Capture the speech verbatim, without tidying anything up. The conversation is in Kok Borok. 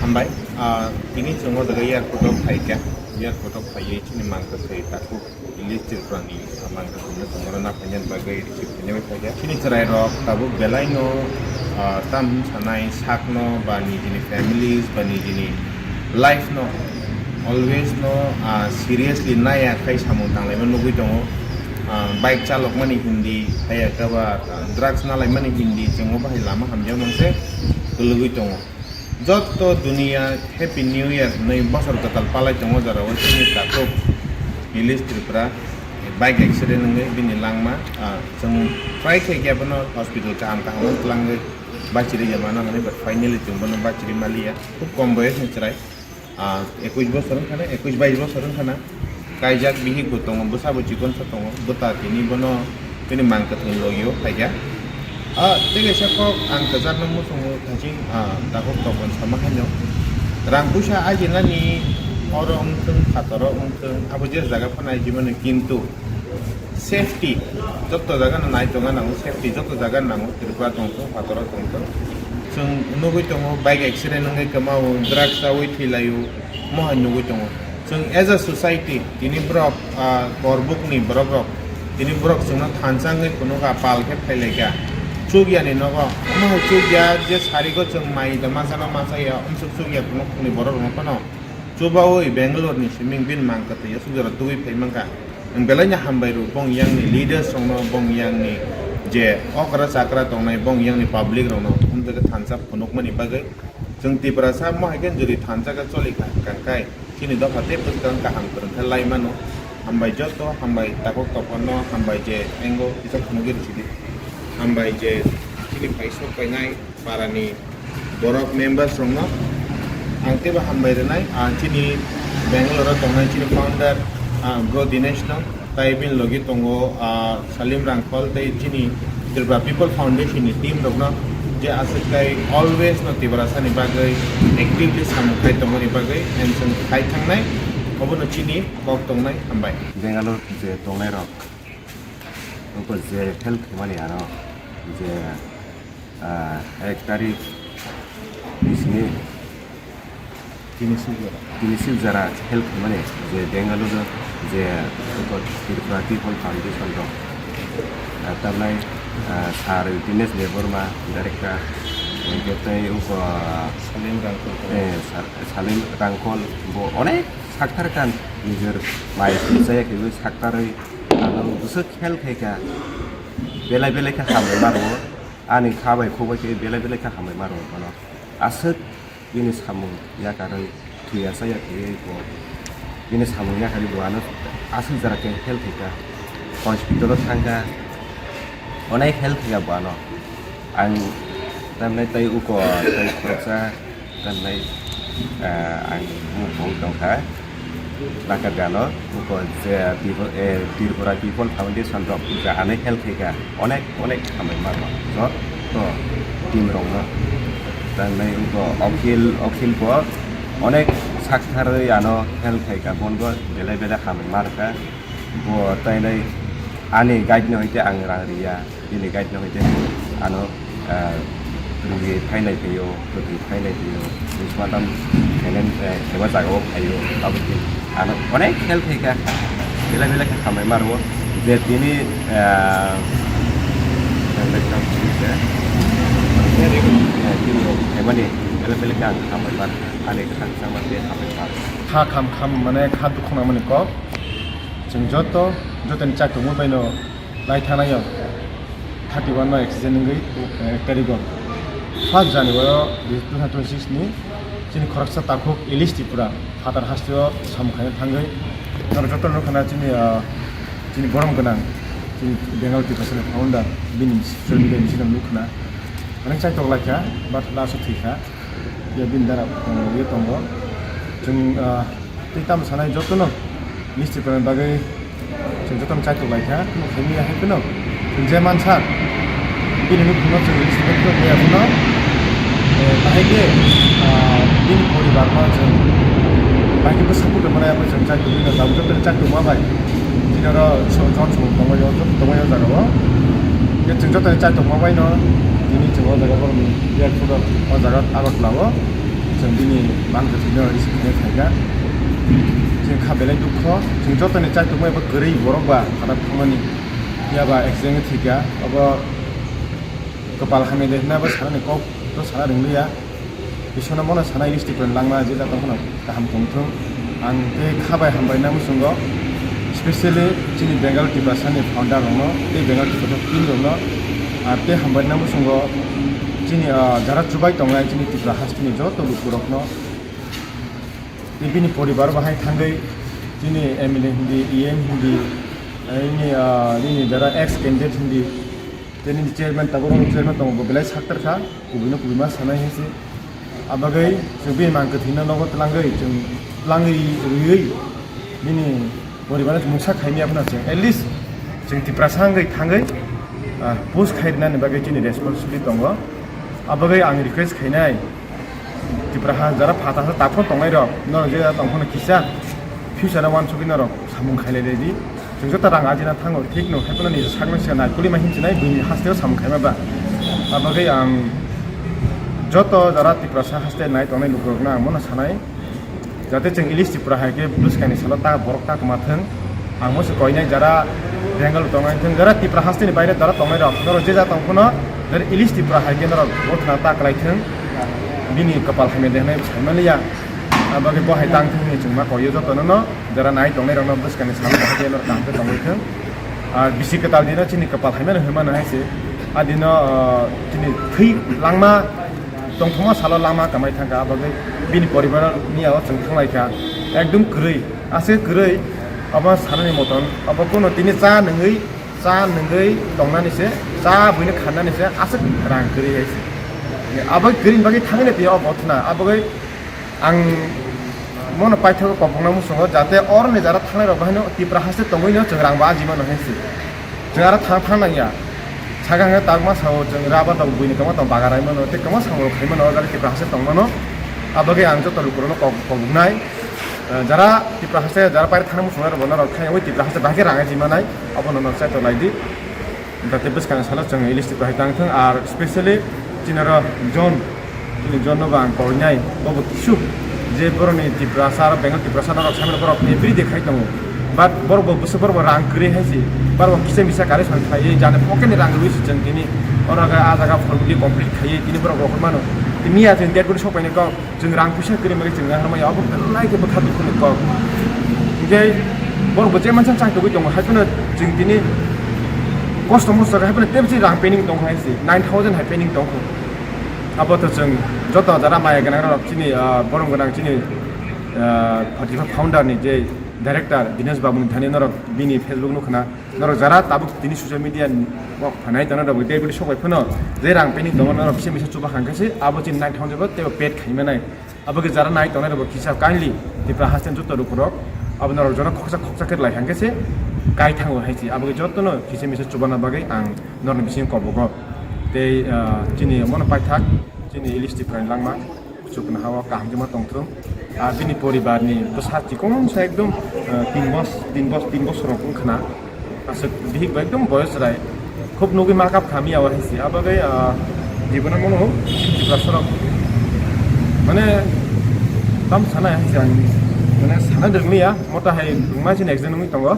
Hambai, ah, tini chwng o jaga airport o phaikha, airport o phaiwi chini mangkwthwi takhuk English Tripura ni mangkwthwi no chwng oro naphaina bagwi receive khaina bai phaikha. Chini chwrai rok tabuk belai no, ah, tam sanai sak no ba nijini families ba nijini life no always no, ah, seriously naiya khai samung tanglaima nugwi tongo. Ah, bike chalok mani hindi, haiya khe ba, ah, drugs nalai mani hindi, chwng o bahai lama hamya mangse kwlwgwi tongo. Joto duniya Happy New Year hinwi bosor kwtal palai tongo jora o chini takhuk English Tripura bike accident wngwi bini langma, ah, chwng try khaikha bono hospital kaham kaham o twlangwi bachiri ya mano hinwi, but finally chwng bono bachiri maliya, khub kom boyos ni chwrai. Ah, ekush bosor wngkha na, ekush bais bosor wngkha na, kaijak bihik bo tongo, bwsa bo chikon sa tongo, bwta tini bono bini mang kwthwng logi o phaikha. Ah, tei kaisa kok ang kwchar no muchungo thaching, ah, takhuk tokon sama haino. Rang puisa ajinani oro wngthwng, phataro wngthwng, abo je jaga phano ajimani, kintu safety joto jaga no nai tongna nango, safety joto jaga nango, Tripura tongthung, phataro tongthung. Chwng nugwi tongo, bike accident wngwi kwmao, drugs chawi thwilaio, mohai nugwi tongo. Chwng as a society, tini borok, ah, korbukni borok rok, tini borok chwngno thansa wngwi phunukha, pal khe phailaikha. Chukyani nogo, omo hai chukya je sarigo chwng mai da masano masaya, omsuk chukya phunukni borok rokno phano. Chubaui Bangalore ni siming bini mang kwtwi aswk jora tugui phai mankha. Ang belai no hambai rw bong yang ni leaders rok no, bong yang ni je okra chakra tongnai, bong yang ni public rok no, um jaga thansa phunuk mani bagwi. Chwng Tiprasa mo hai khe jodi thansa khe choli kha, kang kai chini dopha tei bwskang kaham kwrwng khe lai mano. Hambai joto, hambai takhuk tokon no, hambai je engo kisa phunugwi rw sidi. Hambai je chini phai sok painai. Parani borok members rokno ang teibo hambai rwnai. Ah, chini Bangalore o tongnai chini founder, ah, bro Dinesh no, tai bini logi tongo, ah, Salim Rangkhol tei chini Tripura People Foundation ni team rokno, je aswk tai always no Tiprasa ni bagwi actively samung khai tongmani bagwi and chwng khai thangnai, obono chini kok tongnai. Hambai. Bangalore je tongnai rok, oko je help khaimani ano je ah, ek tarik bisini tini sijara help khaimani je Bangalore je Tripura People Foundation rok, ah, tamnai, ah, sir Dinesh Debbarma director, hwnkhe tei uko, Salim Rangkhol. Eh, Sa-, Salim Rangkhol bo onek sakthar khan nijor mai chaya khe saktarwi ano bwswk help khaikha, belai belai khe hambai maro. Ani kha bai khuk bai khe belai belai khe hambai ma rwngwi phano. Aswk bini samung yakarwi thwiya chaya thwiwi bo bini samung yakarwi bo ano aswk jora khe help khaikha. Hospital o thangkha, onek help khaikha bo ano. Ang tamni tei uko tei khoroksa Kanai, ah, ang bumung tongkha. Dakar gano, uko je Tripura, eh, Tripura People Foundation rok je ano help khaikha, onek, onek hambai mano. Joto team rokno. Tanai uko Akhil, Akhil bo onek saktharwi ano help khaikha, bonbo belai belai hambai marwkha. Bo tainai ani guide no hwnkhe ang rang riya. Bini guide no hwnkhe ano, ah, rwgwi phainai phaiyo, kwtwi phainai phaiyo, bini swadam khainai, eh, kheba jagao phaiyo, abo khe ano onek help khaikha, belai belai khe hambai ma rwo, je tini, ah, eh, tini khaimani belai belai khe ang hambai ma rwo, ani khakchangma tei hambai ma rwo. Kha kham kham mane kha dukhu nangmani kok, chwng joto, jotoni chak tongmani baino lai thanaio. Thirty one no accident wngwi, eh, ek tarikgo first January o two thousand twenty six ni chini khoroksa takhuk Elish Tripura phatar hasteo samung khaina thangwi norok joto nukkhana chini, ah, chini borom gwnang chini Bengal Tiprasa ni founder bini social media ni sino nukkhana onek chaitok laikha but last o thwikha. Ya bini dara, eh, ye tongo. Chwng, ah, tei tamo sanai jotono misti kwrwngni bagwi chwng jotono chaitok lai kha, tamo khaimya hai phano chwng je mansa, bini nukhungno chwng respect khe maya phano, eh, bahai khe, ah, bini poribarno chwng bahai khe bwswk kutung mwnai, abo chwng chaitok wngkha, tabuk jotono chaitok ma bai. Bini oro so-, jon song tongmani o, joto tongmani o jaga o. Khe chwng jotono chaitok ma baino, tini chwng o jaga borokni airport o, o jaga Agartala o. Chwng bini mang kwthwino receive khainai phaikha. Chwng kha belai dukho, chwng jotoni chaitokmani bo kwrwi borok ba khata thangmani, phiya ba accident thwikha, obo kwpal hamya de hwnba sanani kok to sana rwngliya. Isano bono sana English tiprani langma je jatong phano kaham tongthung. Ang tei kha bai hambai na muchungo, specially chini Bengal Tiprasani founder rokno tei Bengal Tiprasa team rokno, ah, tei hambai na muchungo chini, ah, jara chubai tongnai chini Tripura hasteni joto lukurokno tei bini poribar bahai thangwi chini M L A hindi, E M hindi, eh, ini, ah, ini jara ex candidate hindi, tei nini chairman tabuk chairman tongo bo belai saktar kha. Kubui no kubui ma sanai hai se. Abagwi chwng bini mang kwthwino nogo tlangwi chwng tlangwi rwiwi bini poribar no mungsa khaimya phano chwng at least chwng Tiprasa wngwi thangwi, ah, push khai rwnani bagwi chini responsibility tongo. Abagwi ang request khainai Tiprasa jara phatha sa taphro tongnai rok norok je tongphano kisa future o wansugwi norok samung khailai di. Chwng joto rang ajina thango, thik no, haiphano ni sakno se nai, kulima hinchinai, buini hasteo samung khaima ba. Abagwi ang joto jara Tiprasa haste nai tongnai lukurokno ang bono sanai, jate chwng English Tripura hai khe bwskangni salo ta borok ta kwma thwng. Ang mo se koinai jara Bengal tongnai thwng, jara Tripura hasteni baire jara tongnai rok, norok je ja tong phano, jara English Tripura hai khe norok bothna ta kwlai thwng, bini kwpal hamya de hwnwi saimaliya. Abagwi bo hai tang thwng hinwi chwng ma koio jotono no. Jara nai tongnai rokno bwskangni salo bahai khe norok kaham khe tongwi thung. Ar bisi kwtal dino chini kwpal hamya no hwnmano hai se. A dino, ah, chini thwi langma tongthokma salo langma kamai thangkha, abagwi bini poribar ni yago chwng thanglai kha. Ekdum kwrwi, aswk kwrwi, obo sanani moton, obo kuno tini cha nungwi, cha nungwi tongnani se, cha buino kharnani se, aswk rang kwrwi hai se. Abagwi kwrwini bagwi thangwi twi obo thwna, abagwi Ang mono paithago kobokna muchungo, jate oroni jara thangnai rok bahai no Tipra haste tongwi no chwng rang bo aji mano hai se. Chwng aro thang thang nangya. Saka hwnga tabukma sao chwng rubber rok buini kwma tong bagarai mano, tei kwma samung rok khai mano, o jaga Tipra haste tong mano. Abagwi ang joto lukurokno kok-, koboknai. Eh, jara Tipra haste jara paire thangna muchungnai rok bo norok thangya wi Tipra haste bahai khe rang aji manai, abono norok chaitok lai di. Jate bwskang salo chwng English Tripura hai tang thung, ar specially chini oro John, chini John no bo ang koinai, bo bo kisu je boroni Tiprasa aro Bengal Tiprasa norok samani borok everyday khai tongo, but borok bo bwswk borok bo rang kwrwi hai se, borok bo kisa misa kari song khlaiwi jani pocket ni rang rwi se chwng tini oro khe ah jaga formality complete khaiwi tini borok rohor mano, tini miya chwng date boni sok painai kok. Chwng rang puisa kwrwi bagwi chwng yang rwmani abo belai khe bwkha dukhuni kok. Hinkhe borok bo je mansa chang tugwi tongo, hai phano chwng tini kosto mosto khe hai phano tebsi rang pending tong hai se, nine thousand hai pending tong kho. Abo to chwng joto jara maya gwnang rok chini, ah, borom gwnang chini, ah, Fortify founder ni je director Dinesh Babu ni thani norok bini Facebook nukha na. Norok jara tabuk tini social media o phanai tongna rok tei bini sok bai phano je rang pending tongo norok kisa misa chuba hang khe se abo chini nine thousand bo tei bo paid khai manai. Abo khe jara nai tongnai rok bo kisa kindly Tipra haste joto lukurok abo norok jono khoksa khoksa khe lai hang khe se kai thango hai se abo khe jotono kisa misa chubana bagwi ang norokni bisingo kobogo tei, ah, chini mono paithak chini English Tipra ni langma. Chuknoha o kaham khe ma tongthung. Ah, bini poribar ni bwsa chikon sa ekdom, ah, tin bos, tin bos, tin bosor rok wngkha na. Aswk bihik bo ekdom boyos rai. Khub nugwi ma kap kha miya o hai se. Abo bai, ah, jibono mono Tiprasa rok. Mane, tam sana hai se ang, mane, sana dwrwngya, mota hai wngma chini exam wngwi tongo.